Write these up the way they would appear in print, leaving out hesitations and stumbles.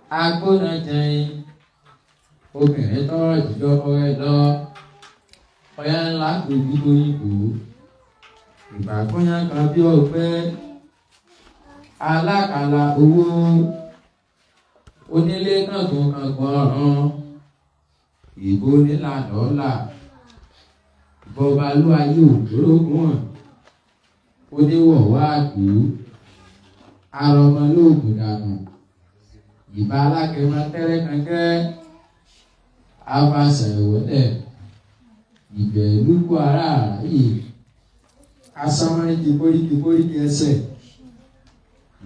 Agbóná jẹun obìnrin tọrọ jùlọ ọrẹ lọ ọyá ńlá gbòógì òyìnbó ìbàgbọ́yàn kan bí ọgbẹ́ alákàlà owó onílé kàngùn kàngùn ọ̀ràn ìbò nílànà ọ̀la bọba ló ayé ògbórógùn hàn oníwọ̀ wá àgbò arọmọ lóògùn dànù ìbá alákẹ́mọ tẹ́rẹ́ kankẹ́ afasẹ̀ ìwọ́lẹ̀ ìbẹ̀lúkọ ara àráyè asámọ́ríkì kóríkì kóríkì ẹsẹ̀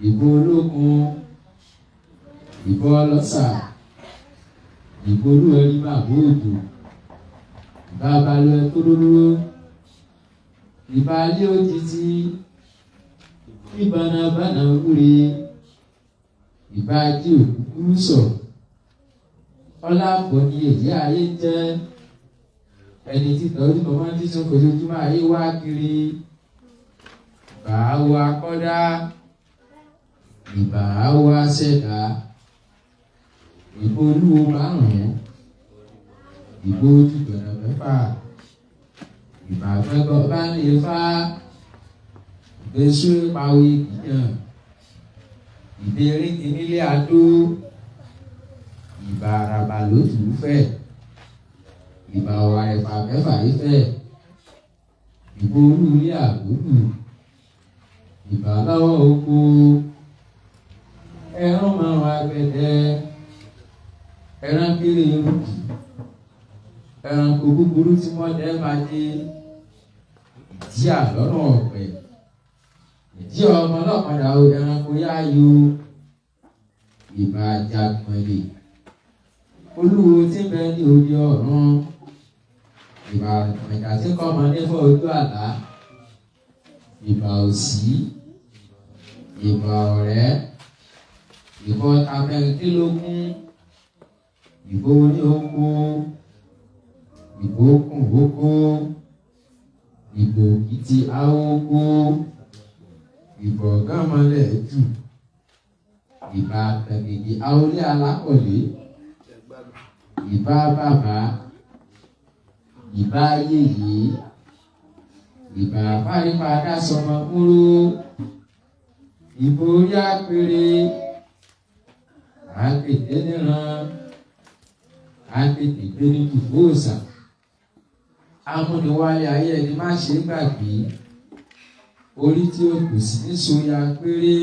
ìbò olókun ìbò ọlọ́sà ìbò olúwẹ̀rí bàbá òjò ìbá balùwẹ̀ tó lólóró ìbá alẹ́ òjijì ìbànàbànà wúre ìbá ajé òkúkúrú sọ ọlápọ̀ ni èyí ayé jẹ́ ẹni títọ́jú ọmọ títún fojoojúmọ́ ayé wá kiri ìbá wo akọ́dá ìbá wo aṣẹ̀dá ìbò olúwo márùn-ún ìbò ojúgbọ̀nà mẹ́fà ìbá gbẹ́gbọ́ bá ń lè fá ìgbésù pawé ìgbìyàn ìbéèrè ti nílé adó ìbá àràbà lójú fẹ́ ìbá ọ̀wà ẹ̀fà mẹ́fà ìfẹ́ ìbò olú ilé àgbòdù ìbá lọ́wọ́ oko ẹran márùn agbẹ̀dẹ ẹran kéré erùkì ẹranko búburú tí mọ́dẹ máa dé ìdí àlọ́nà ọ̀pẹ ìdí ọmọ ọlọ́padà o ẹranko yááyó ìbá jagunlè olúwo tí ń bẹ ní òde ọ̀run ìbà ìjà tí kọ́ ọmọ nífọ̀ ojú àlá ìbà òsì ìbà ọ̀rẹ́ ìbà abẹ́rẹ́dínlógún ìbò oní oko ìbò okùn oko ìbò òkìtì aóko ìbò ọ̀gánmọ́lẹ̀ jù ìbà tẹ̀gẹ̀dẹ̀ àwọlé alákọ̀lé ìbà bàbá ìbà yèyé ìbà fárípadà sọmọ kúrú ìbò orí àpèrè àpètè níran àpètè gbé ní kùkú òòsà amúniwálé ayé ẹni má ṣe gbàgbé orí tí ó kù sí ní soya péré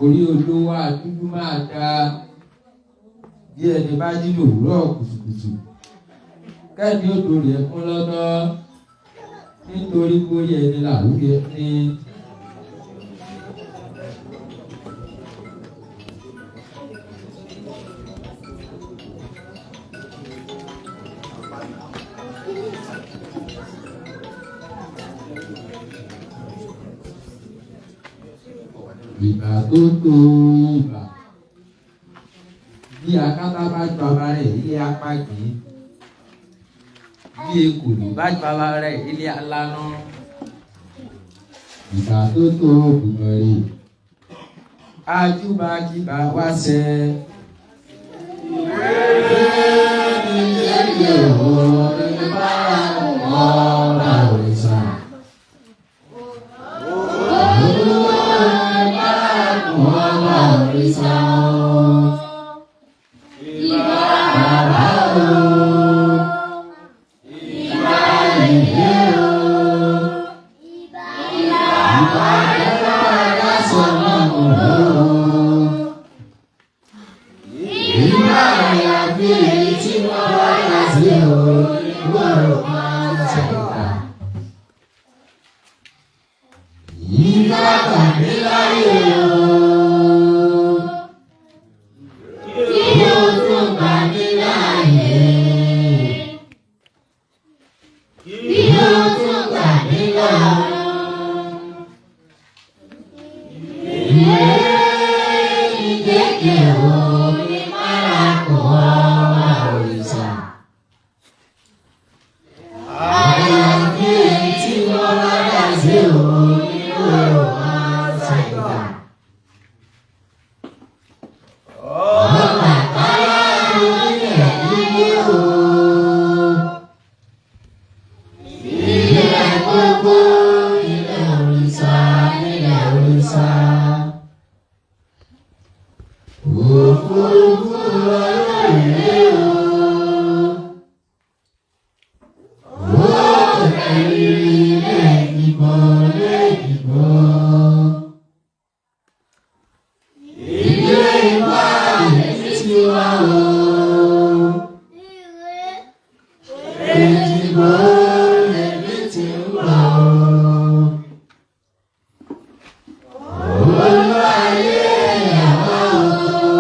orí olówó àdúgbò máa da bí ẹni bá jí lòwúrọ̀ kùtùkùtù kẹ́ni odò rẹ̀ kún lọ́dọ́ nítorí kórí ẹni làwúrẹ́ ní. Ìgbà tó tó ìgbà bí akátá bá ju bàbá rẹ̀ ilé apágbé bí ekòló bá ju bàbá rẹ̀ ilé alánà ìgbà tó tó bùmọ̀rì ajúbakíba wá sẹ́. Ìwé ní ẹgbẹ́ òní bá ọ̀rọ̀ òrìṣà. Òfurufú olóyè o. Ó tẹ̀lé lẹ́yìnbó lẹ́yìnbó. Ilé ìwà lèmi ti wá o. Èjìgbò lèmi ti ń bọ̀ o. Olú ayé àwa o.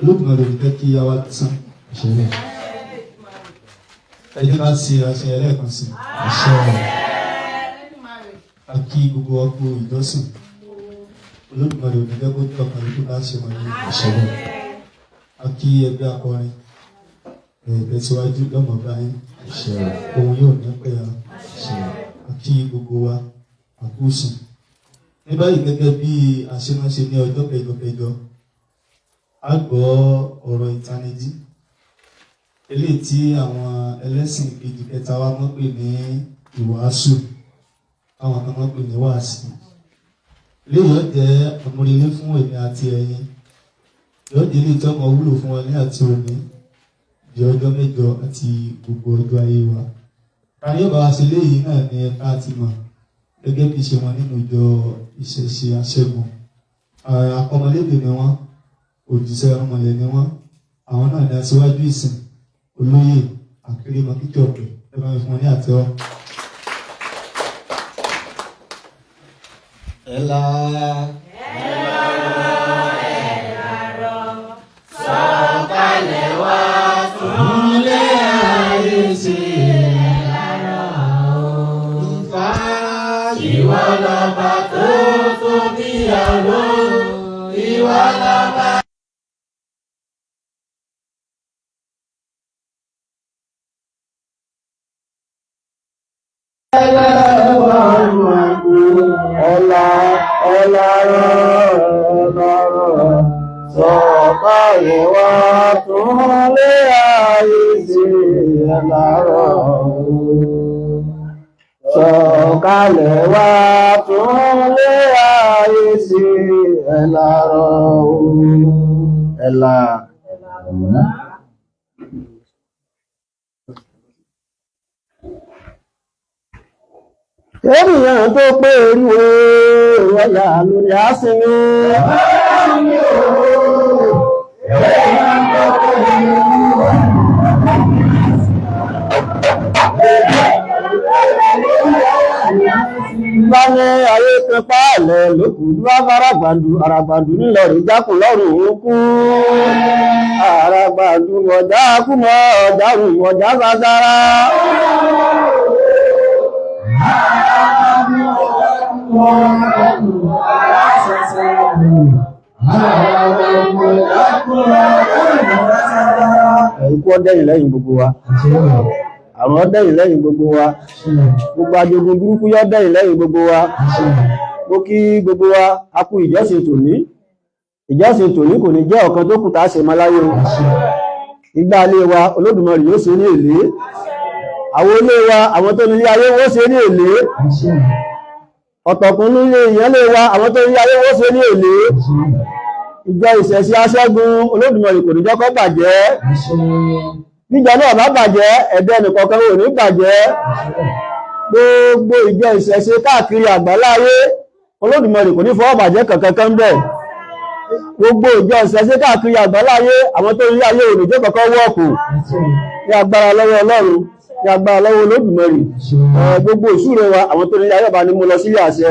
Olódùmarè ò ní jẹ́ kí a wá lásán. Ẹ jẹ́ ká ṣe àṣeyẹ lẹ́ẹ̀kan sí i. A kí gbogbo ọkọ ìjọsìn. Olódùmarè ò ní jẹ́ kó jẹ́ ọkàn yìí kó láṣẹ wọ̀nyí. A kí ẹgbẹ́ akọrin. Ìtẹ̀síwájú lọ́mọ báyìí. Òun yóò ní pẹ́ ya. A kí gbogbo wa àkúsùn. Ní báyìí gẹ́gẹ́ bí a ṣe máa ń ṣe ní ọjọ́ kẹjọ kẹjọ, a gbọ́ ọ̀rọ̀ ìtanijí. Eléyìí tí àwọn ẹlẹ́sìn kejì kẹta wa máa ń pè ní ìwàásù, àwọn kan máa ń pè ní wàásì. Eléyìí yóò jẹ́ àmúrelé fún èmi àti ẹ̀yin. Yóò jẹ́ eléyìí tí ó máa wúlò fún wa ní àti òní di ọjọ́ mẹ́jọ àti gbogbo ọjọ́ ayé wa. Ta ni yóò bá wa ṣe eléyìí náà ní ẹ̀ka àti mọ̀ gẹ́gẹ́ bí ìṣe wọn nínú ìjọ ìṣẹ̀ṣe aṣẹ́gun. Akọ́mọlédè ni wọ́n, òjíṣẹ́ ọmọlẹ̀ ni wọ́n, àwọn náà ní aṣíwájú ìsìn, olóyè Akérèmọ Kíkẹ́ Ọ̀pẹ. Ẹ bá mi fún wọn ní àtẹ́wọ́. Ẹ̀la. Sọ̀kalẹ̀ wá túnlé ayé ṣe. Ifá ìwọ lọ́ba tó tóbi àrò, ìwọ lọ́ba. Ọlá ọlá rọrọ sọ̀kalẹ̀ wá tún lé ayé sí ẹ̀lárọ̀ sọ̀kalẹ̀ wá tún lé ayé sí ẹ̀lárọ̀ ẹ̀là. Ènìyàn tó pé eriwo ọ̀yà lórí àsìnmi. Bá ní ayé kan páàlẹ̀ lókù bá faragbàndù àràgbàndù ńlọrì jákùn lọ́rùn òkú. Àràgbàndù ọ̀já kúmọ̀ ọ̀já rù ọ̀já sására. Ikú ọdẹ́yìn lẹ́yìn gbogbo wa. Àrùn ọdẹ́yìn lẹ́yìn gbogbo wa. Gbogbo ajogun burúkú yọ́ dẹ́yìn lẹ́yìn gbogbo wa. Mo kí gbogbo wa, a kú ìjọsìn tòní. Ìjọsìn tòní kò ní jẹ́ ọ̀kan tó kù tá a ṣe mọ́ láyé o. Igbá ilé wa, Olódùmarè yóò ṣe ní èlé. Àwọn ilé wa, àwọn tó nílé ayé wọ́n ṣe ní èlé. Ọ̀tọ̀kùn nílé ìyẹn lé wa, àwọn tó nílé ayé wọ́n ṣe ní èlé. Ìjọ ìṣẹ̀ṣe aṣẹ́gun Olódùmarè kò ní jẹ́ kó bàjẹ́. Níjọ náà bá bàjẹ́, ẹ̀dẹ́ ẹnìkọ̀ọ̀kan ò ní bàjẹ́. Gbogbo ìjọ ìṣẹ̀ṣe káàkiri àgbáláyé, Olódùmarè kò ní fọwọ́ bàjẹ́ kankan kan bẹ̀. Gbogbo ìjọ ìṣẹ̀ṣe káàkiri àgbáláyé, àwọn tó nílé ayé ò ní jẹ́ kankan wọ́ọ̀kù. Ní agbára lọ́wọ́ Ọlọ́run, ní agbára lọ́wọ́ Olódùmarè. Gbogbo ìsúre wa, àwọn tó nílé ayé ọba ni mo lọ sílé àṣẹ.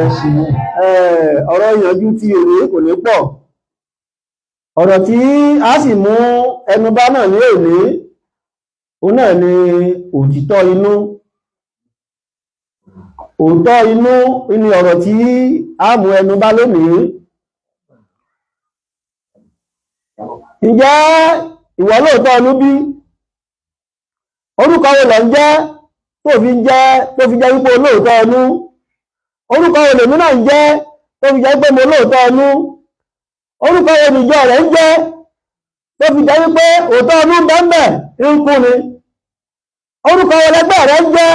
Ọ̀rọ̀ ìyànjú ti òní kò ní pọ̀. Ọ̀rọ̀ tí a sì mú ẹnubá náà ní òní, òun náà ni òtítọ́ inú. Òótọ́ inú ni ọ̀rọ̀ tí a mú ẹnubá lónìí. Ǹjẹ́ ìwọ lóòótọ́ inú bí? Orúkọ wo lò ń jẹ́ tó fi jẹ́ tó fi jẹ́ wípé olóòótọ́ inú? Orúkọ wo lèmi náà ń jẹ́ tó fi jẹ́ pé mo lóòótọ́ inú? Orúkọ wo nìjọ rẹ̀ ń jẹ́ tó fi jẹ́ wípé òótọ́ inú bẹ́ẹ̀ ń kú ni? Orúkọ wo lẹgbẹ́ rẹ̀ ń jẹ́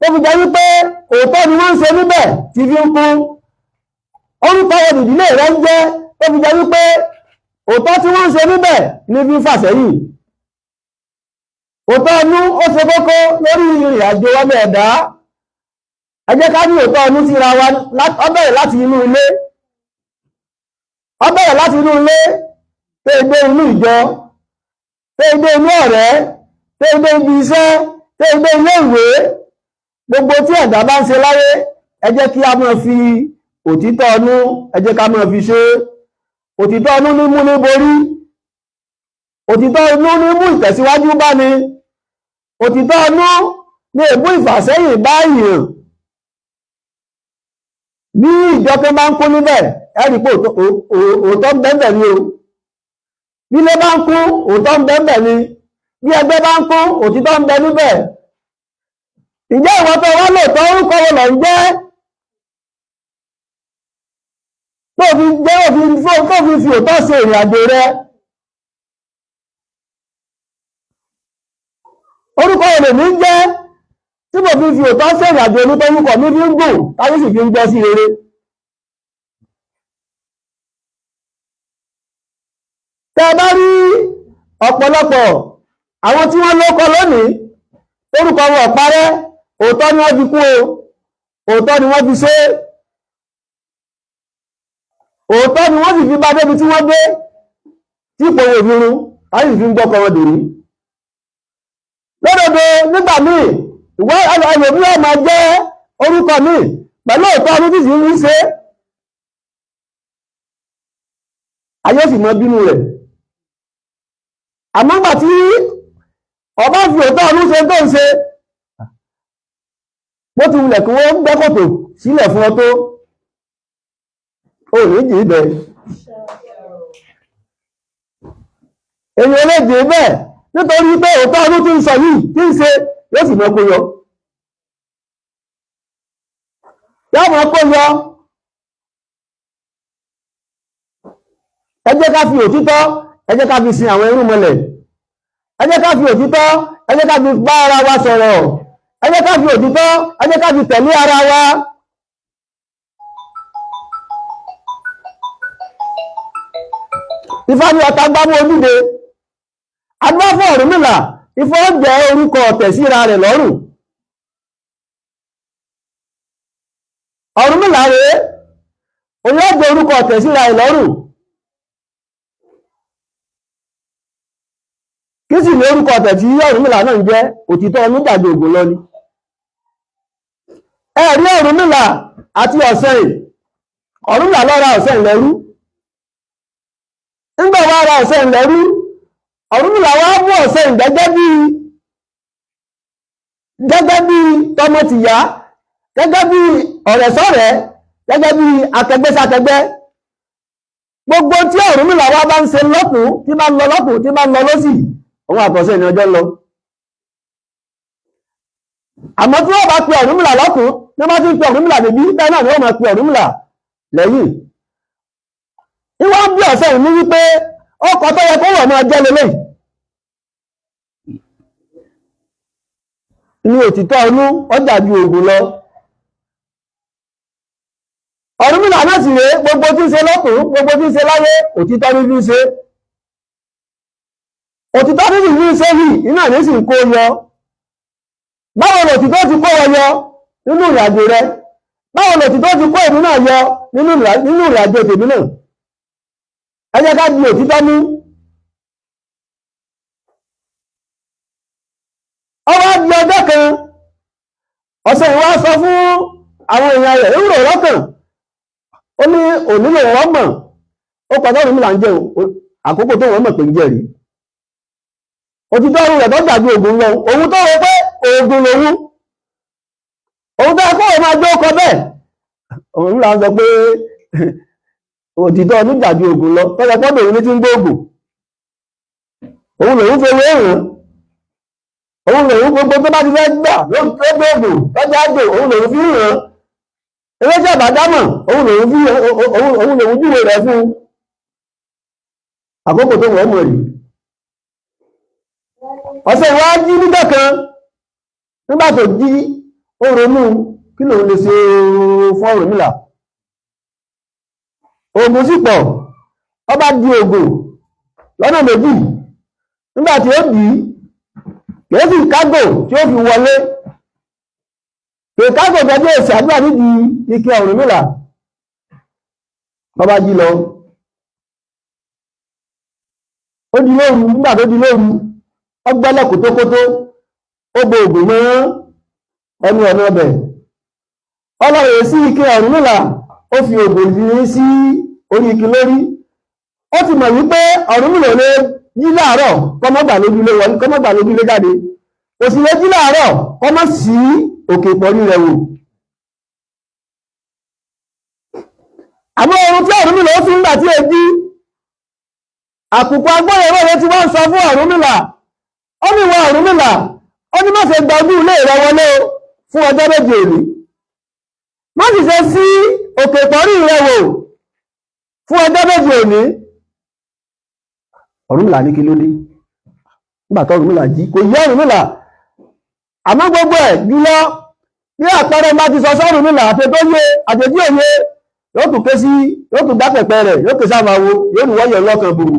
tó fi jẹ́ wípé òótọ́ ni wọ́n ń ṣe níbẹ̀ tí fi ń kú? Orúkọ wo nìdílé rẹ̀ ń jẹ́ tó fi jẹ́ wípé òótọ́ tí wọ́n ń ṣe níbẹ̀ ní fi ń fà sẹ́yìn? Òótọ́ inú ó ṣe kókó lórí ìrìn àjò ọmọ ẹ̀dá. Ẹ jẹ́ ká ní òótọ́ inú síra wa. Ó bẹ̀rẹ̀ láti inú ilé, ó bẹ̀rẹ̀ láti inú ilé tó dé inú ìjọ, tó dé inú ọ̀rẹ́, tó dé ibi iṣẹ́, tó dé ilé ìwé. Gbogbo tí ẹ̀dá bá ń ṣe láyé, ẹ jẹ́ kí a máa fi òtítọ́ inú, ẹ jẹ́ ká máa fi ṣe. Òtítọ́ inú ní mú ní borí. Òtítọ́ inú ní mú ìtẹ̀síwájú bá ni. Òtítọ́ inú ní èmú ìfàsẹ́yìn bá èèyàn. Bí ìjọ kan bá ń kú níbẹ̀, ẹ rí pé òótọ́ ń bẹ́ẹ̀ ni o. Bí ilé bá ń kú, òótọ́ ń bẹ́ẹ̀ ni. Bí ẹgbẹ́ bá ń kú, òtítọ́ ń bẹ níbẹ̀. Ǹjẹ́ ìwọ tó wá lóòótọ́, orúkọ wo lò ń jẹ́ tó fi jẹ́ òfin tó fi fi òótọ́ ṣe ìrìn àjò rẹ? Orúkọ wo lèmi ń jẹ́ tí mo fi fi òótọ́ ṣe ìrìn àjò mi, tórúkọ mi fi ń gùn, táyé sì fi ń gbọ́ sí rere? Tẹ́ ẹ bá rí ọ̀pọ̀lọpọ̀ àwọn tí wọ́n lókọ lónìí, orúkọ wọn ò parẹ́, òótọ́ ni wọ́n fi kú o, òótọ́ ni wọ́n fi ṣe, òótọ́ ni wọ́n sì fi bá débi tí wọ́n dé, tí ipò wọn ò fi run, táyé sì fi ń gbọ́kọ wọn dòní. Lódodo, nígbà míì, ìwọ ẹlòmíràn máa jẹ́ orúkọ míì pẹ̀lú òótọ́ ọdún tí sì ń ṣe, ayé sì mọ bínú rẹ̀. Àmọ́ gbà tí ọba fi òótọ́ ọdún ṣe tó ń ṣe, bó ti wulẹ̀ kí wọ́n gbẹ́ kòtò sílẹ̀ fún ọ tó, ò ní jì í bẹ́ẹ̀. Èyàn lè jì í bẹ́ẹ̀ nítorí pé òótọ́ ọdún tí ń sọ yìí, tí ń ṣe, yóò sì mọ kó yọ, yóò mọ kó yọ. Ẹ jẹ́ ká fi òtítọ́, ẹ jẹ́ ká fi sin àwọn irúnmọlẹ̀. Ẹ jẹ́ ká fi òtítọ́, ẹ jẹ́ ká fi bá ara wa sọ̀rọ̀. Ẹ jẹ́ ká fi òtítọ́, ẹ jẹ́ ká fi tẹ̀lé ara wa. Ifá ní ọ̀tá gbámú ojúde adúbá fún Ọ̀rúnmìlà. Ifá ó jẹ́ orúkọ ọ̀tẹ̀ síra rẹ̀ lọ́rùn. Ọ̀rúnmìlà rèé, òun ó jẹ́ orúkọ ọ̀tẹ̀ síra rẹ̀ lọ́rùn. Kí sì ní orúkọ ọ̀tẹ̀ tí Ọ̀rúnmìlà náà ń jẹ́? Òtítọ́ onígbàgbé ògùn lọ ni. Ẹ̀rí Ọ̀rúnmìlà àti Ọ̀sẹ̀yìn. Ọ̀rúnmìlà ló ra Ọ̀sẹ̀yìn lẹ́rú. Nígbà wá ra Ọ̀sẹ̀yìn lẹ́rú, Ọ̀rúnmìlà wá mú Ọ̀sẹ̀yìn gẹ́gẹ́ bí tọmọ tìyá, gẹ́gẹ́ bí ọ̀rẹ́ sọ̀rẹ́, gẹ́gẹ́ bí akẹgbẹ́ sákẹgbẹ́. Gbogbo tí Ọ̀rúnmìlà wá bá ń ṣe lọ́tùn, tí bá ń lọ lọ́tùn, tí bá ń lọ lọ́sì, òun àtọ̀sẹ̀ ní ọjọ́ lọ. Àmọ́ tí wọ́n bá pe Ọ̀rúnmìlà lọ́tùn, tí wọ́n bá ti ń pe Ọ̀rúnmìlà níbí, bẹ́ẹ̀ náà ni wọ́n máa pe Ọ̀rúnmìlà lẹ́yìn. Ìwọ́n bí ọ̀sẹ̀ yìí ní wípé ọkọ̀ tó yẹ kó wọ̀ máa jẹ́ lélẹ̀ ní òtítọ́ inú ọjà ju ògùn lọ. Ọ̀rúnmìlà náà sì rèé, gbogbo tí ń ṣe lọ́tùn, gbogbo tí ń ṣe láyé, òtítọ́ ní fi ń ṣe. Òtítọ́ ní sì fi ń ṣe yìí, iná ní sì ń kó yọ. Báwo lòtítọ́ ti kó ọ yọ nínú ìrìnàjò rẹ? Báwo lòtítọ́ ti kó èmi náà yọ nínú ìrìnàjò tèmi náà? Ẹ jẹ́ ká di òtítọ́ mú. Ọwọ́ di ọjọ́ kan, ọ̀sẹ̀ ìwá sọ fún àwọn èèyàn rẹ̀ ewúro lọ́kàn. Ó ní òní lòun wọ́n mọ̀ ó pàtó Ọ̀rúnmìlà ń jẹ́ àkókò tó wọ́n mọ̀ pé ń jẹ́rìí. Òtítọ́ ọ̀run rẹ̀ tó dàbí ògùn lọ, òun tó rọ pé ògùn lòun, òun tó kó òun máa gbé ọkọ bẹ́ẹ̀. Ọ̀rúnmìlà ń sọ pé òtítọ́ ọdún dàbí ògùn lọ, tọ́jọ́ pọ́dọ̀ òun ní tí ń gbóògùn, òun lòun fẹ́ wéèrùn, òun lòun gbogbo tó bá ti fẹ́ gbà ló gbóògùn tọ́jà àjò, òun lòun fi ràn ewé tí àbádámọ̀, òun lòun fi òun lòun júwe rẹ̀ fún àkókò tó wọ́n mọ̀ rí. Ọ̀sẹ̀ ìwá jí nígbà kan. Nígbà tó jí, ó ronú kí lòun lè ṣe fún Ọ̀rúnmìlà. Oògùn sì pọ̀. Ó bá di oògùn lọ́nà méjì. Nígbà tí ó dì í, kìí sì kágò tí ó fi wọlé, kìí kágò tẹ́jú èsì àdúrà nídìí ike Ọ̀rúnmìlà. Ó bá jí lọ, ó di lóru. Nígbà tó di lóru, ó gbẹ́lẹ̀ kótókótó, ó bo ògùn mọ́ ẹnu ọ̀nà ọbẹ̀, ọlọ́run sí ike Ọ̀rúnmìlà, ó fi ògùn ní sí orí ike lórí. Ó ti mọ̀ wípé Ọ̀rúnmìlà lè jí láàárọ̀ kọ́mọ́gbà lójúlé wọlé, kọ́mọ́gbà lójúlé jáde, kò sì lè jí láàárọ̀ kọ́mọ́ sí òkè ìpọ̀rí rẹ̀ wò. Àmọ́ ohun tí Ọ̀rúnmìlà ó fi ń gbà tí è jí, àkùkọ agbóyẹ̀wò rẹ̀ tí wọ́n ń sọ fún Ọ̀rúnmìlà, ó ní ìwọ Ọ̀rúnmìlà, ó ní má ṣe gba ojú ilé rẹ wọlé fún ọjọ́ méje òní, má sì ṣe sí òkè ìpọ̀rí rẹ̀ wò fún ọjọ́ méje òní. Ọ̀rúnmìlà ní kí ló dé? Nígbà tó Ọ̀rúnmìlà jí, kò yé Ọ̀rúnmìlà, àmọ́ gbogbo ẹ̀ jùlọ bí àpẹẹrẹ bá ti sọ sọ́rúnmìlà àti tó yé àtẹ̀jí òye, yóò tún ké sí, yóò tún dápẹ̀pẹ̀ rẹ̀, yóò ké sáàmà wo, yóò ní wọ́yẹ̀ lọ́kàn bùrù.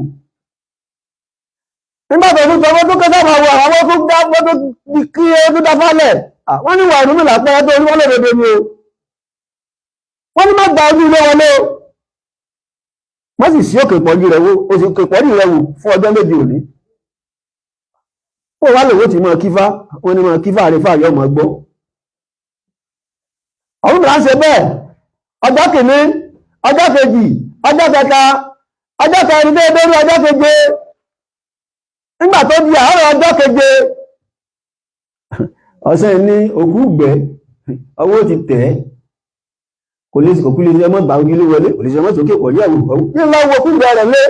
Nígbà tó tún tọwọ́ tó ké sáàmà wo, àwọn tó dá wọ́n tó kí ó tún dá fálẹ̀, wọ́n ní wà Ọ̀rúnmìlà pẹ́rẹ́ tó wọ́n lòdòdó ni o, wọ́n ní má gba ojú ilé wọlé o, wọ́n sì sí òkè pọ̀jù rẹ̀ wò, ó sì òkè pọ̀jù rẹ̀ wò fún ọjọ́ méje òní. Ó wá lòwó tí mọ́ kífá, wọ́n ní mọ́ kífá rẹ̀ fà yọ mọ́ gbọ́. Ọ̀rúnmìlà ń ṣe bẹ́ẹ̀ ọjọ́ kìíní, ọjọ́ kejì, ọjọ́ kẹta, ọjọ́ kẹrin dé dórí ọjọ́ keje. Nígbà tó di àárọ̀ ọjọ́ keje, ọ̀sẹ̀ ní òkú gbẹ́, ọwọ́ ti tẹ̀ ẹ́, kò lè kò lè ṣe mọ́ gbà ojúlé wọlé, kò lè ṣe mọ́ sókè pọ̀ yẹ̀wò ní lọ́wọ́ òkú gbẹ́ rẹ̀ lé.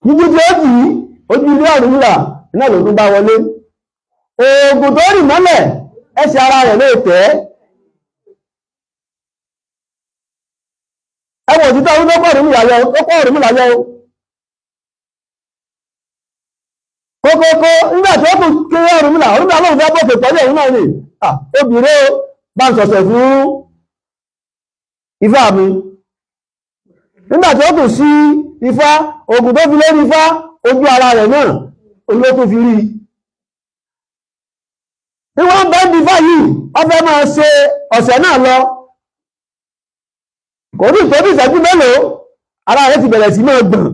Jíjí tí ó jì í, ojú ilé Ọ̀rúnmìlà náà ló tún bá wọlé. Oògùn tó rì mọ́lẹ̀, ẹsẹ̀ ara rẹ̀ lè tẹ̀ ẹ́. Ẹwọ̀n òtítọ́ ọdún tó pọ̀ Ọ̀rúnmìlà yọ, ó pọ̀ Ọ̀rúnmìlà yọ. Kókókó nígbà tí ó kù kéré Ọ̀rúnmìlà, Ọ̀rúnmìlà lóun fẹ́ bọ̀kẹ̀ pẹ̀lú ẹ̀hún náà ni. Obìnrin ó bá ń sọ̀sẹ̀ fún ifá mi. Nígbà tí ó kù sí ifá, oògùn tó fi lórí ifá, ojú ara rẹ̀ náà, ojú ló tún fi rí. Ní wọ́n bá ń di ifá yìí, ó fẹ́ máa ṣe ọ̀sẹ̀ náà lọ. Kò ní ìtọ́jú ìṣẹ́jú mélòó, ara rẹ̀ ti bẹ̀rẹ̀ sí máa gbọ̀n.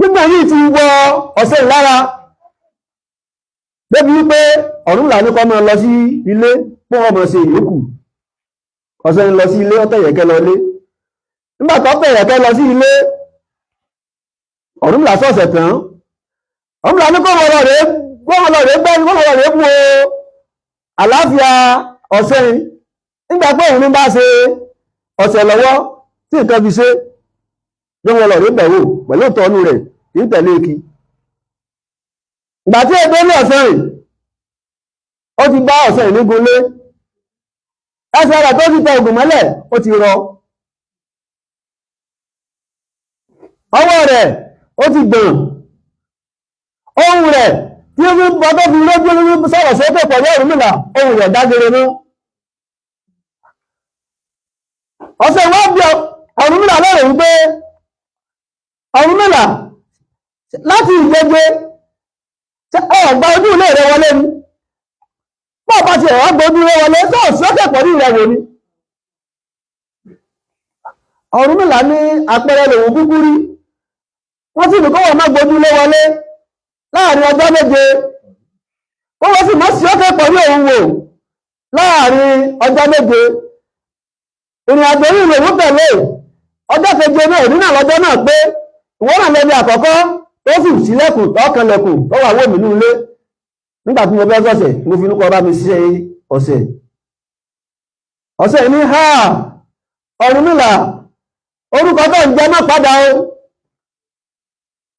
Nígbà yìí ti wọ ọ̀sẹ̀ ìlara, débi wípé Ọ̀rúnmìlà ní kó máa lọ sí ilé fún ọmọ ṣe ìyókù. Ọ̀sẹ̀ ń lọ sí ilé, ó tẹ̀yẹ̀kẹ́ lọ ilé. Nígbà tó tẹ̀yẹ̀kẹ́ lọ sí ilé, Ọ̀rúnmìlà sọ̀sẹ̀ tán. Ọ̀rúnmìlà ní kó máa lọ rèé gbẹ́, kó máa lọ rèé wo àlàáfíà ọ̀sẹ̀ yìí. Nígbà pé òun ní bá ṣe ọ̀sẹ̀ lọ́wọ́ tí nǹkan fi ṣe, bí wọ́n lọ rí bẹ̀wò pẹ̀lú ìtọ́nú rẹ̀ kì í tẹ̀lé kí. Ìgbà tí èdè ní ọ̀sẹ̀ rìn, ó ti bá ọ̀sẹ̀ rìn nígunlé, ẹsẹ̀ rẹ̀ tó ti tẹ ògùn mọ́lẹ̀ ó ti rọ, ọwọ́ rẹ̀ ó ti gbọ̀n, ohùn rẹ̀ tí ó fi ń bọ́ tó fi lójú lójú sọ̀rọ̀ sókè pẹ̀lú Ọ̀rúnmìlà, ohùn rẹ̀ dágere mú. Ọ̀sẹ̀ wọ́n bí Ọ̀rúnmìlà lọ́rẹ̀ wípé Ọ̀rúnmìlà láti ìjẹjẹ ọ̀gbà ojú ilé rẹ̀ wọlé ni, bọ́ bá ti ẹ̀wà gbójú ilé wọlé tó sókè pẹ̀lú rẹ̀ wò ni. Ọ̀rúnmìlà ní àpẹẹrẹ lòun kúkú rí, wọ́n sì ní kó wọ́n má gbójú ilé wọlé láàrin ọjọ́ méje, kó wọ́n sì má sí ókè pẹ̀lú òun wò láàrin ọjọ́ méje. Ìrìn àjò yìí lòun tẹ̀lé ọjọ́ keje náà nínú àlọ́jọ́ náà pé ìwọ́n náà lẹ́ni àkọ́kọ́ tó sì sílẹ̀kùn tọ́kànlẹ̀kùn tó wà wò mí ní ilé. Nígbà tí mo fẹ́ sọ̀sẹ̀, mo fi nípa bá mi ṣe ọ̀sẹ̀. Ọ̀sẹ̀ ní ha Ọ̀rúnmìlà, orúkọ tó ń jẹ má padà o,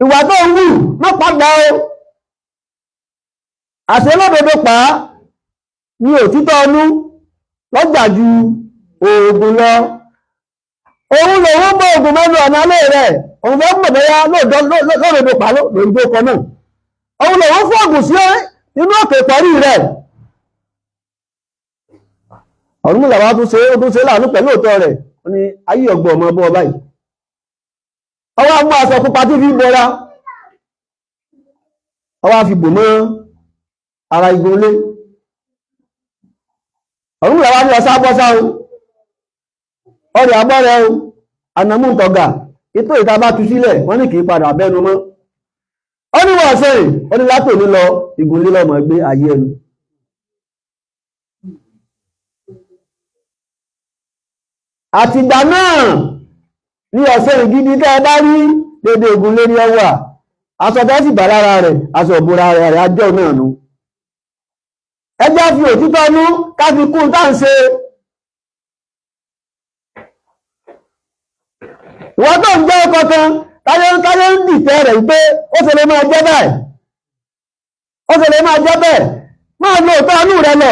ìwà tó ń wù má padà o, àṣẹ lódodo pa ní òtítọ́ ọnú lọ́jà ju oògùn lọ. Òun lòun bọ́ oògùn mẹ́nu ọ̀nà alẹ́ rẹ̀, òun fẹ́ mọ̀ bẹ́yà lódodo pa lórí tó kọ náà. Òun lòun fún oògùn sí inú òkè parí rẹ̀. Ọ̀rúnmìlà wá tún ṣe, ó tún ṣe láàánú pẹ̀lú òótọ́ rẹ̀, ó ní ayé ọgbọ̀n ọmọ bọ́ báyìí. Ọwọ́ mú aṣọ pupa tí fi bọra, ọwọ́ fi bò mọ́ ara igun ilé. Ọ̀rúnmìlà wá ní ọsá bọ́sá o, ọrẹ̀ abọ́rẹ̀ o, ànàmú ntọ̀gà, ètò ìta bá tú sílẹ̀, wọ́n ní kì í padà bẹ́nu mọ́. Ó ní wọ́n sẹ́yìn, ó ní látò ní lọ igun ilé lọ́mọ gbé ayé ẹnu. Àtìgbà náà ní ọ̀sẹ̀ ìgidi tẹ́ ẹ bá rí Dédé ogun lé ní ọwà aṣọ tẹ́ sì bà lára rẹ̀, aṣọ ìbora rẹ̀ ajọ́ náà nu. Ẹjá fi òtítọ́ nú ká fi kún tá ń ṣe. Ìwọ́n tó ń jẹ́ ọkọ̀ kan táyé táyé ń dìtẹ̀ rẹ̀ pé ó ṣe lè máa jẹ́ bẹ́ẹ̀, ó ṣe lè máa jẹ́ bẹ́ẹ̀. Máa lo òótọ́ inú rẹ lọ.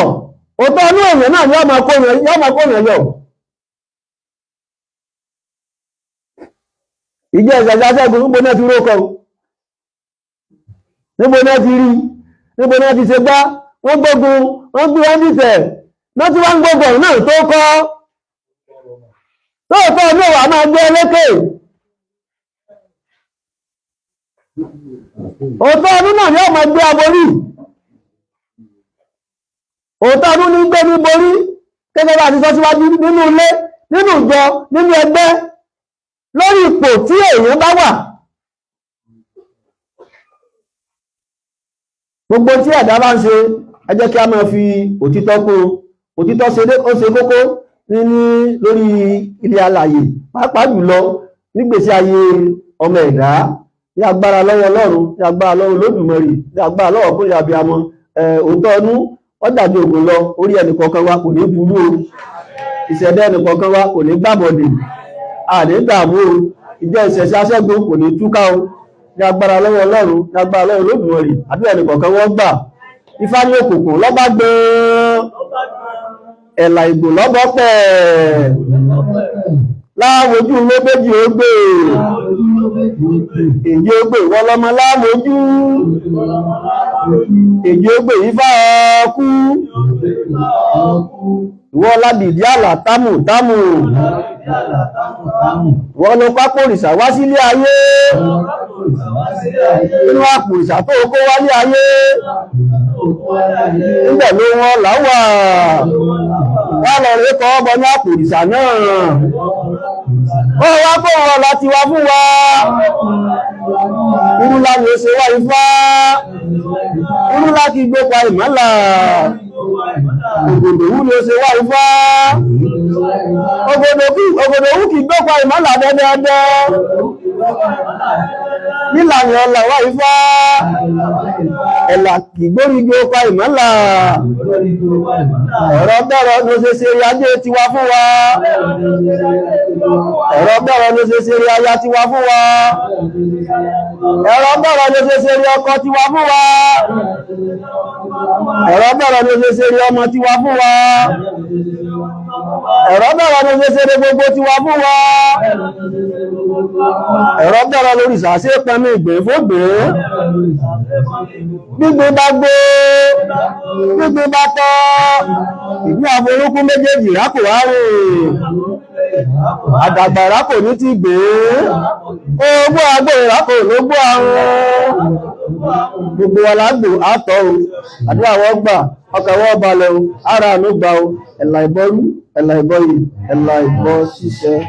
Òótọ́ inú èèyàn náà ni yọ́ máa kó yẹn yọ. Ìjọ ìṣẹ̀ṣẹ̀ aṣẹ́gun, níbo náà ti rókọ? Níbo náà ti rí? Níbo náà ti ṣe gbá? Wọ́n gbógun, wọ́n gbé, wọ́n dìtẹ̀ náà tí wọ́n ń gbógun ọ̀hún náà tó kọ́. Tóòtọ́ ní òwà máa gbé lékè. Òótọ́ ọdún náà yóò máa gbé aborí. Òótọ́ ọdún ní gbé ní borí. Gẹ́gẹ́ bá ti sọ síwájú, nínú ilé, nínú ìjọ, nínú ẹgbẹ́, lórí ipò tí èèyàn bá wà, gbogbo tí ẹ̀dá bá ń ṣe, ẹ jẹ́ kí a máa fi òtítọ́ kún. Òtítọ́ ṣe ó ṣe kókó ní lórí ilé alàyè, pàápàá jùlọ nígbèsí ayé ọmọ ẹ̀dá. Ní agbára lọ́wọ́ Ọlọ́run, ní agbára lọ́wọ́ Olódùmarè, ní agbára lọ́wọ́ kúnlẹ̀ abiyamọ, òótọ́ ọnú wọ́n dàbí ògùn lọ. Orí ẹnìkọ̀ọ̀kan wa kò ní burú o, ìṣẹ̀dá ẹnìkọ̀ọ̀kan wa kò ní gbàbọ̀dè, àní dààmú o. Ìjọ ìṣẹ̀ṣẹ̀ aṣẹ́gun kò ní túká o, ní agbára lọ́wọ́ Ọlọ́run, ní agbára lọ́wọ́ Olódùmarè. Àdúrà ẹnìkọ̀ọ̀kan wọ́n gbà. Ifá ní òkùnkùn lọ́ba gbọ́n, ẹ̀là ìgbò lọ́bọ̀ pẹ̀, láwojú ló méjì ó gbé, èyí ó gbé wọ́n lọ́mọ láwojú, èyí ó gbé ifá ọkú, ìwọ ládìdí àlà támù támù, wọ́n ló pápó òrìṣà wá sílé ayé, inú àpò òrìṣà tó kó wálé ayé níbẹ̀ ló wọ́n láwà wá lọ rí kọ́ ọbọ ní àpò òrìṣà náà, ó wá kó wọn láti wá fún wa. Irú láti ó ṣe wá ifá, irú láti gbópa ìmọ́là ògòdò wú ló ṣe wá ifá, ògòdò wú kì gbópa ìmọ́là dẹ́dẹ́dẹ́ nílànà ọlà wá ifá, ẹ̀là kì gbórígi ó pa ìmọ́là. Ẹ̀rọ bẹ́rọ ló ṣe ṣe rí ajé tiwa fún wa, ẹ̀rọ bẹ́rọ ló ṣe ṣe rí aya tiwa fún wa, ẹ̀rọ bẹ́rọ ló ṣe ṣe rí ọkọ tiwa fún wa, ẹ̀rọ bẹ́rọ ló ṣe ṣe rí ọmọ tiwa fún wa, ẹ̀rọ bẹ́rọ ló ṣe ṣe rí gbogbo tiwa fún wa. Ẹ̀rọ bẹ́rọ lórí ìsàṣẹ́ pẹ̀mí ìgbè fógbè, gbígbé bá gbé, gbígbé bá tọ́, ìgbé àforúkún méjèèjì rákò wárò, àdàgbà rákò ní ti gbé, ogbó agbó rákò ló gbó àrùn. Gbogbo wa lágbò àtọ́ o, àdúrà wọ́n gbà, ọkà wọ́n balẹ̀ o, ara àánú gbà o. Ẹ̀là ìbọrú, ẹ̀là ìbọyè, ẹ̀là ìbọ ṣíṣẹ́.